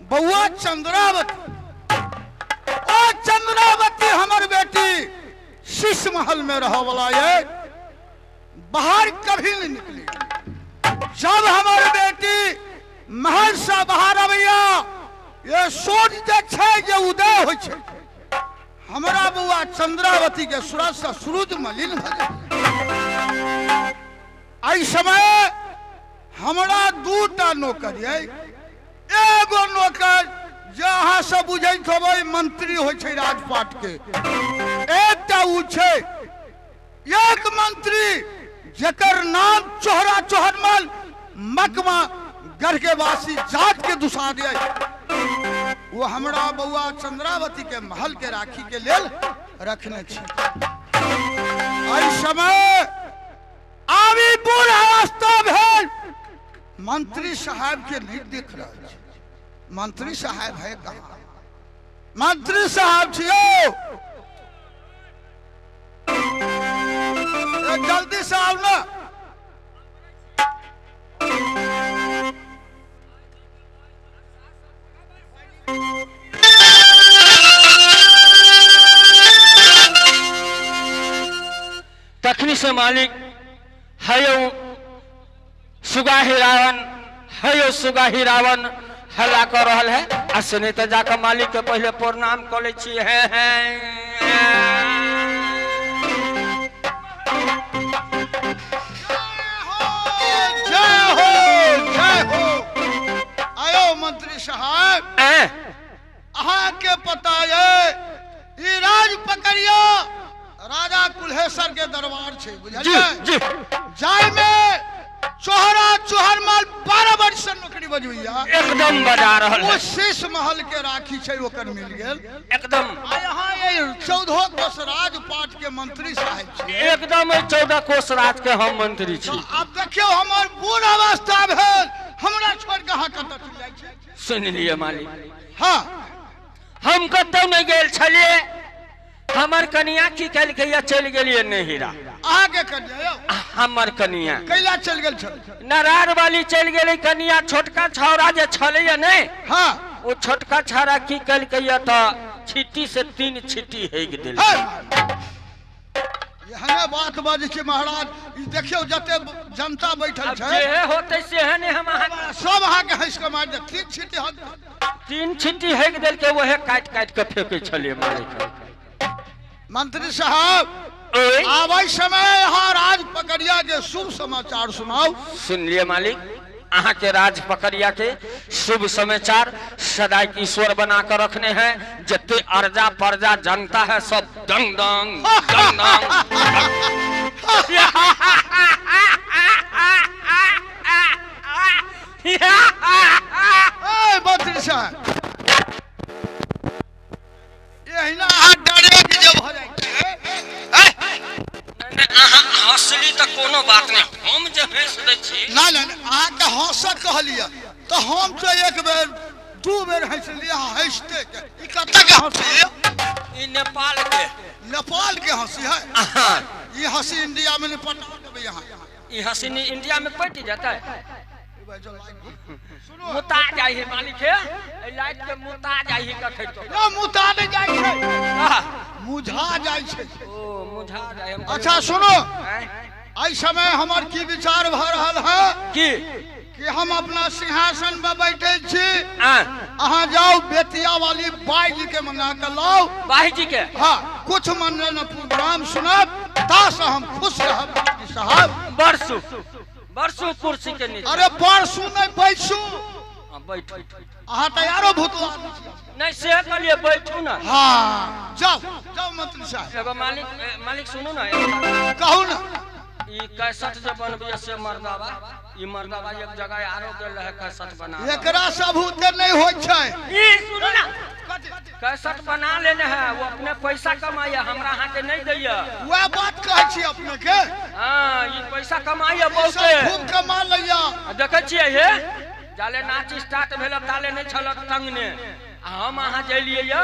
बौआ चंद्रावती, ओ चंद्रावती हमर बेटी शीश महल में रह वाला ये, बाहर कभी नहीं निकली। जब हमर बेटी महल से बाहर अबैया, ये सूर्य जे छै जे उदय होइ छै, हमरा बौआ चंद्रावती के सूरज से सूरज मलिन भऽ जाइ। एहि समय हमरा दूटा नौकर अइ। एगो नौकर जे अहाँ सब बुझैत होबै मंत्री होइ छै राजपाट के, एकटा उ छै। एक मंत्री जकर नाम चोहरा चोहरमल मकमा गढ़ के वासी जात के दुसाध अइ, वो हमरा बौआ चंद्रावती के महल के राखी के लेल रखने छी। एहि समय आबी बूढ़ अवस्था भेल, मंत्री साहब के नहीं देख रहल छी। मंत्री साहब है कहाँ? मंत्री साहब छियो, ए, जल्दी से आओ ना। तखनी से मालिक हयो सुगाही रावण, हयो सुगाही रावण हल्ला कर रहल है। आ से नहीं तो जाकर मालिक के पहले प्रणाम कर ले छी। है है जय हो, जय हो। आयो मंत्री साहब, अहाँ के पता ये ई राज पकड़ियो राजा कुल्हेश्वर के दरबार छै, बुझलियै? जी। जाय में चोहरा चोहरमल 12 वर्ष से नौकरी बजबैया, एकदम बजा रहल ओ है। शीश महल के राखी छै, ओकर मिल गेल एकदम। आ यहाँ ये 14 कोस राजपाट के मंत्री साहेब छी। एकदम 14 कोस राज के हम मंत्री छी। आब देखियौ हमर बूढ़ अवस्था भेल, हमरा छोड़ के अहाँ कतऽ चलि जाइ छी? सुन लिअ मालिक। हाँ। हम कतौ नहि गेल छलियै, हमर कनिया की केलकै या चलि गेलियै नहिरा। अहाँके कनिया यौ? हमर कनिया कैला चलि गेल छल? नरार वाली चलि गेलै कनिया। छोटका छौड़ा जे छलैया नहि, हाँ, ओ छोटका छौड़ा की केलकै या तऽ छिट्टी से 3 छिट्टी हेग देलकै। एहने बात बाजै छी महाराज, ई देखियौ जते जनता बैठल आब छै, जेहे होतै सेहे ने हम अहाँ सब अहाँके हँसि कऽ मारि देत। 3 छिट्टी हक 3 छिट्टी हेक देलकै, ओहे काटि काटि कऽ फेकै छलियै मालिक। मंत्री साहब, ओए। आबै समय यहाँ राज पकड़िया के शुभ समाचार सुनाउ। सुन लिअ मालिक, अहाँ के राज पकड़िया के शुभ समाचार। सदा ईश्वर बना कर रखने हैं, जते अर्जा परजा जनता है सब दंग दंग दंग दंग। ए मंत्री साहब, एहिना अहाँ डरे के जे भऽ जाइ छै। अहाँ हँसली तऽ कोनो बात नहि, हम जे हँसि दै छी। नहि नहि नहि, अहाँके हँसऽ कहलियै तऽ हम तऽ एक बेर 2 बेर हँसलियै। अहाँ हँसिते के ई कतऽ के हँसी है? ई नेपाल के। नेपाल के हँसी है? हाँ। ई हँसी इंडिया में नहीं पटा देबै अहाँ। ई हँसी नहीं इंडिया में पटि जेतै। मुता जाइ है मालिक हे, एहि लाइट के मुता जाइ है कखै तो। ना मुता नहीं जाइ छै, आह। मुझा जाइ छै। ओ मुझा जाइ हम। अच्छा सुनो, आँय? एहि समय हमर की विचार भऽ रहल है की? कि हम अपना सिंहासन पर बैठे छी, आँय? अहाँ जाउ बेतिया वाली बाई जी के मंगा के लाउ। बाई जी के? हाँ, कुछ मनोरंजन प्रोग्राम सुनब ता से हम खुश रहब मंत्री साहब। बरसू बरसू कुर्सी के नीचे। अरे बरसू नहीं, बैसू। हाँ, बैठू। अहाँ तऽ आरो भूतवा आदमी छी। नहीं से कहलिए बैठू ना। हाँ जाओ जाओ मंत्री साहब। एगो मालिक, ए, मालिक सुनू ना, एगो बात। कहू ना। ई कैसेट जे बनबिए से मर्दाबा, ई मर्दाबा एक जगह आरो गेल रहे कैसेट बना। एकरा सब होते नहीं होय छै। ई सुनू ना, कैसेट बना लेने है वो, अपने पैसा कमाइए, हमरा अहाँ के नहीं दैया। वह बात कहै छी अपने के। हाँ, ई पैसा कमाइए ई सब बहुते। खूब कमा लैया। आ देखै छियै हे, जाले नाच स्टार्ट भेल ताले नहीं छल टंगने, आ हम अहाँ जलिए या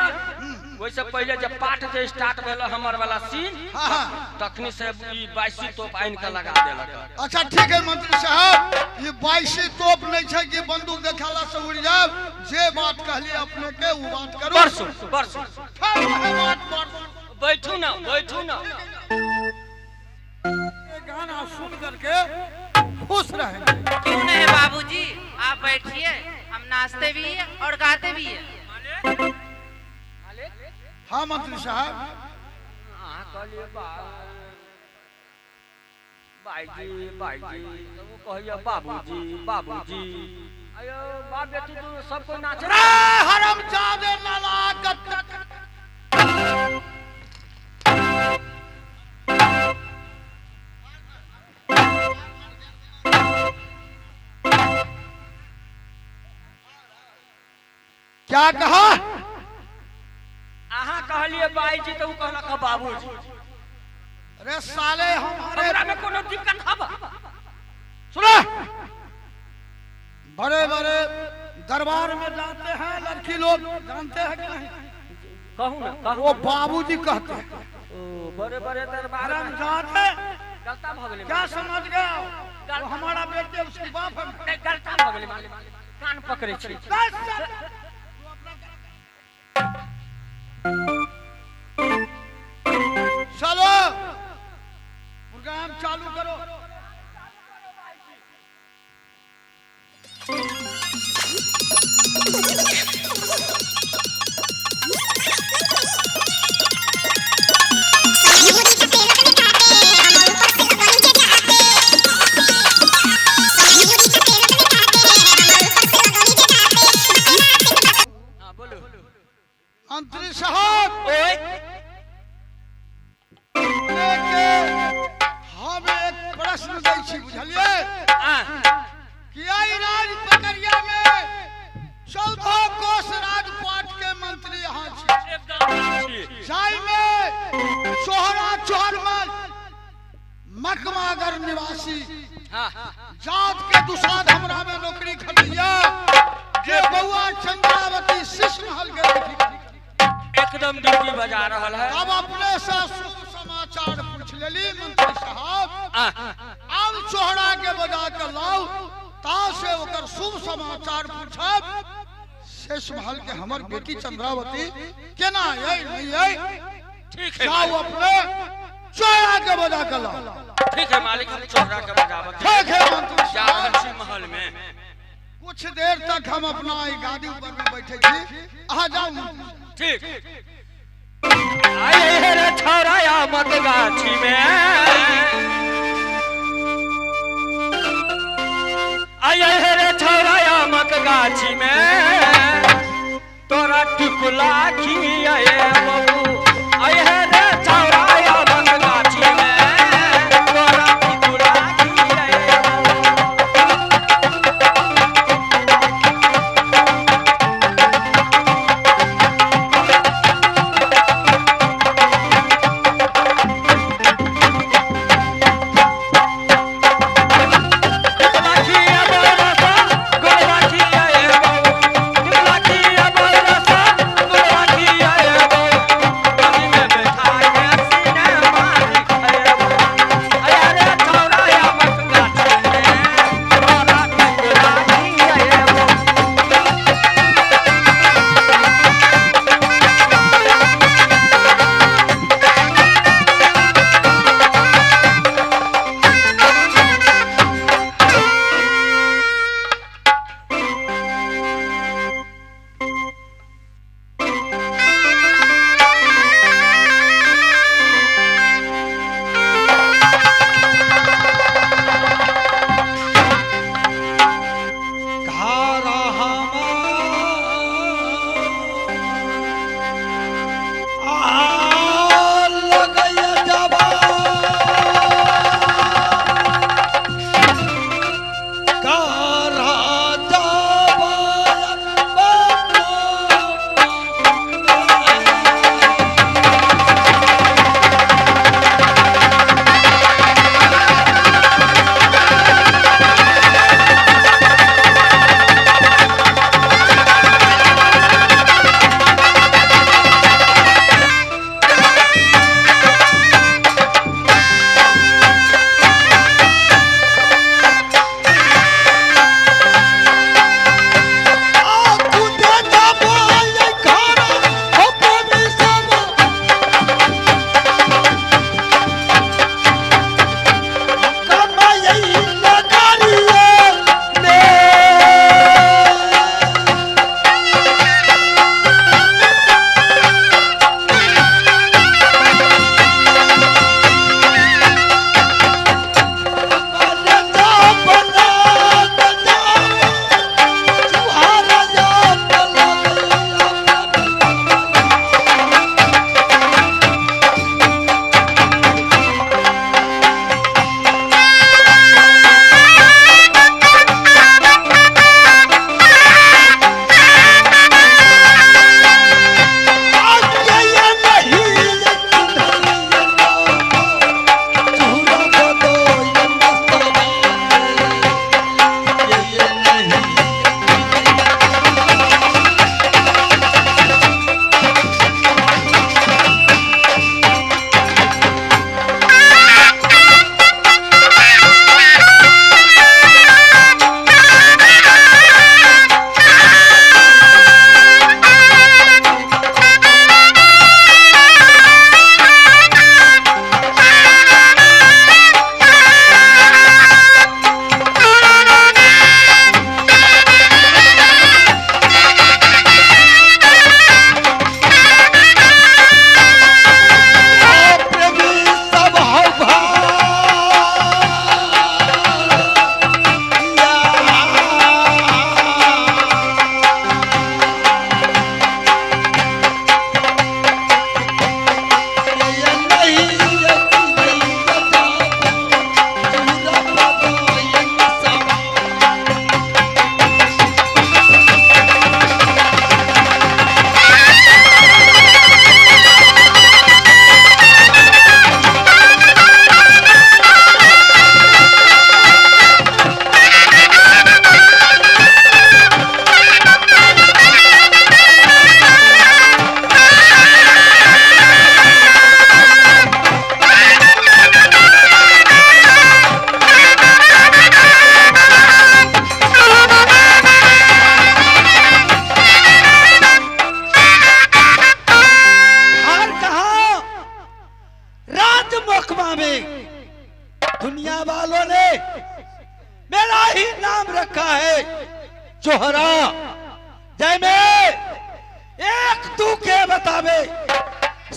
ओहिसे पहले जब पाठ जे स्टार्ट भेल हमर वाला सीन, हाँ, हाँ। तखनी से ई 22 तोप आनि के लगा देलक। अच्छा ठीक है मंत्री साहब, ई 22 तोप नहीं छै कि बंदूक देखाला से उड़ जाब। जे बात कहलिए अपने के उ बात करू। परसों परसों फेर वहे बात परसों। बैठू ना, बैठू ना। ये गाना सुन करके खुश रहेंगे। क्यों नहीं बाबूजी, आप बैठिए, हम नाचते भी हैं और गाते भी हैं। हाँ मंत्री साहब। अहाँ कहलिए भाईजी भाईजी, तो वो कहैया बाबूजी बाबूजी। अयो बाप बेटी तो सब कोई नाचे। रे हरामजादे नालायक। क्या कहा? अहाँ कहलिए भाईजी तो वो कहलक बाबूजी। अरे साले हमारे हमरा में कोनो दिक्कत हब? सुनो, बड़े बड़े दरबार में जाते हैं लड़की लोग, जानते हैं कि नहीं? कहू ना, कहू। वो बाबूजी कहते हैं। ओ बड़े बड़े दरबार में हरामजादे गलता भ गेलै। क्या समझ गया? वो हमारा बेटे उसके बाप है। नहीं, गलता भ गेलै मालिक, कान पकड़े छी। बस। चलो प्रोग्राम चालू करो। हाँ बोलू। मंत्री साहब ओए के हम एक प्रश्न दै छी, बुझलिए? आ कि एहि राज पकड़िया में 14 कोस राजपाट के मंत्री अहाँ छी, एकदम छी। जाहि में सोहरा चोहरमल मकमागर निवासी हाँ जात के दुसाध हमरा में नौकरी खटिया जे बउआ चंद्रावती शीश महल के देखी। एकदम ड्यूटी बजा रहल है। तब अपने से शुभ समाचार पूछ लेली मंत्री साहब। आ आब चोहरा के बजा के लाउ, ता से ओकर शुभ समाचार पूछब। शेष महल के हमर बेटी चंद्रावती केना आई नहीं आई? ठीक है जाओ मालिक। अपने चोहरा के बजा के लाओ। ठीक है मालिक, हम चोहरा के बजाबक ठीक है मंत्री जा रहल साहब। छी महल में। कुछ देर तक हम अपना ई गादी ऊपर में बैठे छी, अहाँ जाओ मंत्री साहब। ठीक। आए रे छोरा मत गाछी में, आए रे छोरा मत गाछी में, तोरा टुकला खियाए बबू। आए रे छोरा मत गाछी में, तोरा टुकला खियाए बबू। टिकलाखिया बरसा गोलवाखिया ए बबू। टिकलाखिया बरसा गोलवाखिया ए बबू। चोहरा जाहिमे एक दू के बतावे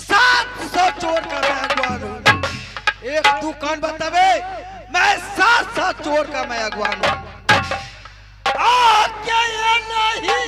700 चोर का मैं अगवान हूं। एक दू कौन बतावे, मैं 700 चोर का मैं अगवान हूं। आ क्या ये नहीं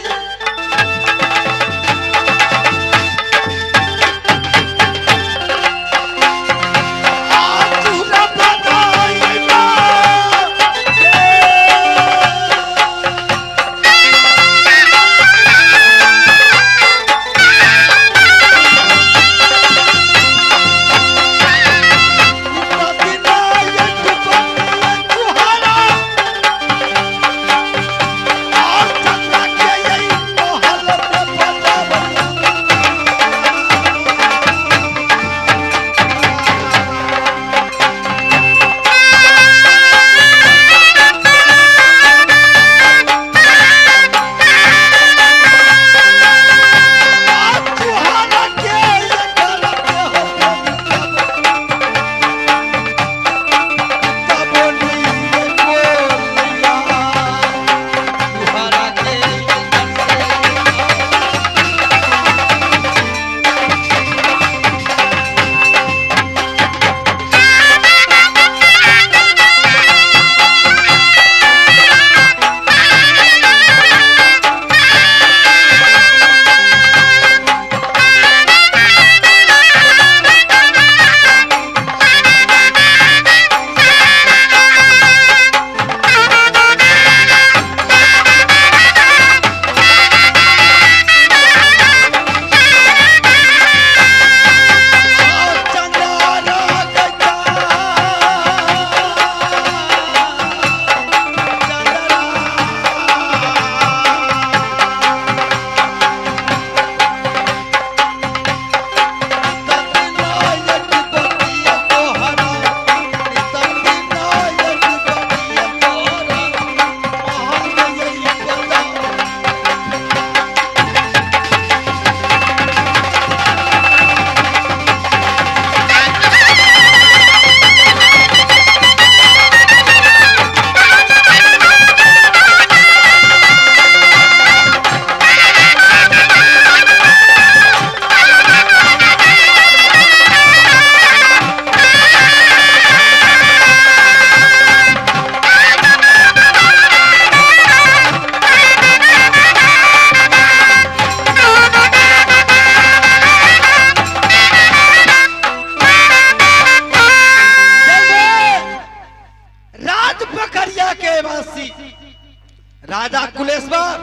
राजा कुलेश्वर,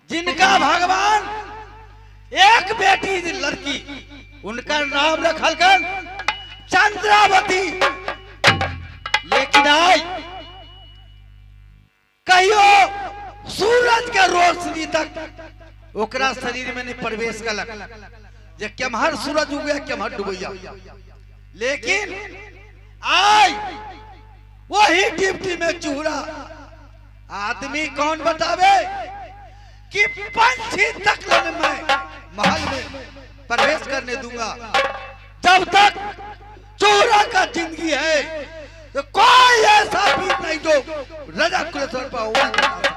जिनका भगवान एक बेटी लड़की, उनका नाम रखलकन चंद्रावती। लेकिन आज कहियो सूरज के रोशनी तक ओकरा शरीर में नहीं प्रवेश कलक, जे केम्हर सूरज उगे केम्हर डूबैया। लेकिन आज वही ड्यूटी में चूरा आदमी कौन बतावे कि पंछी तक मैं महल में प्रवेश करने दूंगा। जब तक चोरा का जिंदगी है तो कोई ऐसा भी नहीं जो राजा कुलेश्वर पर।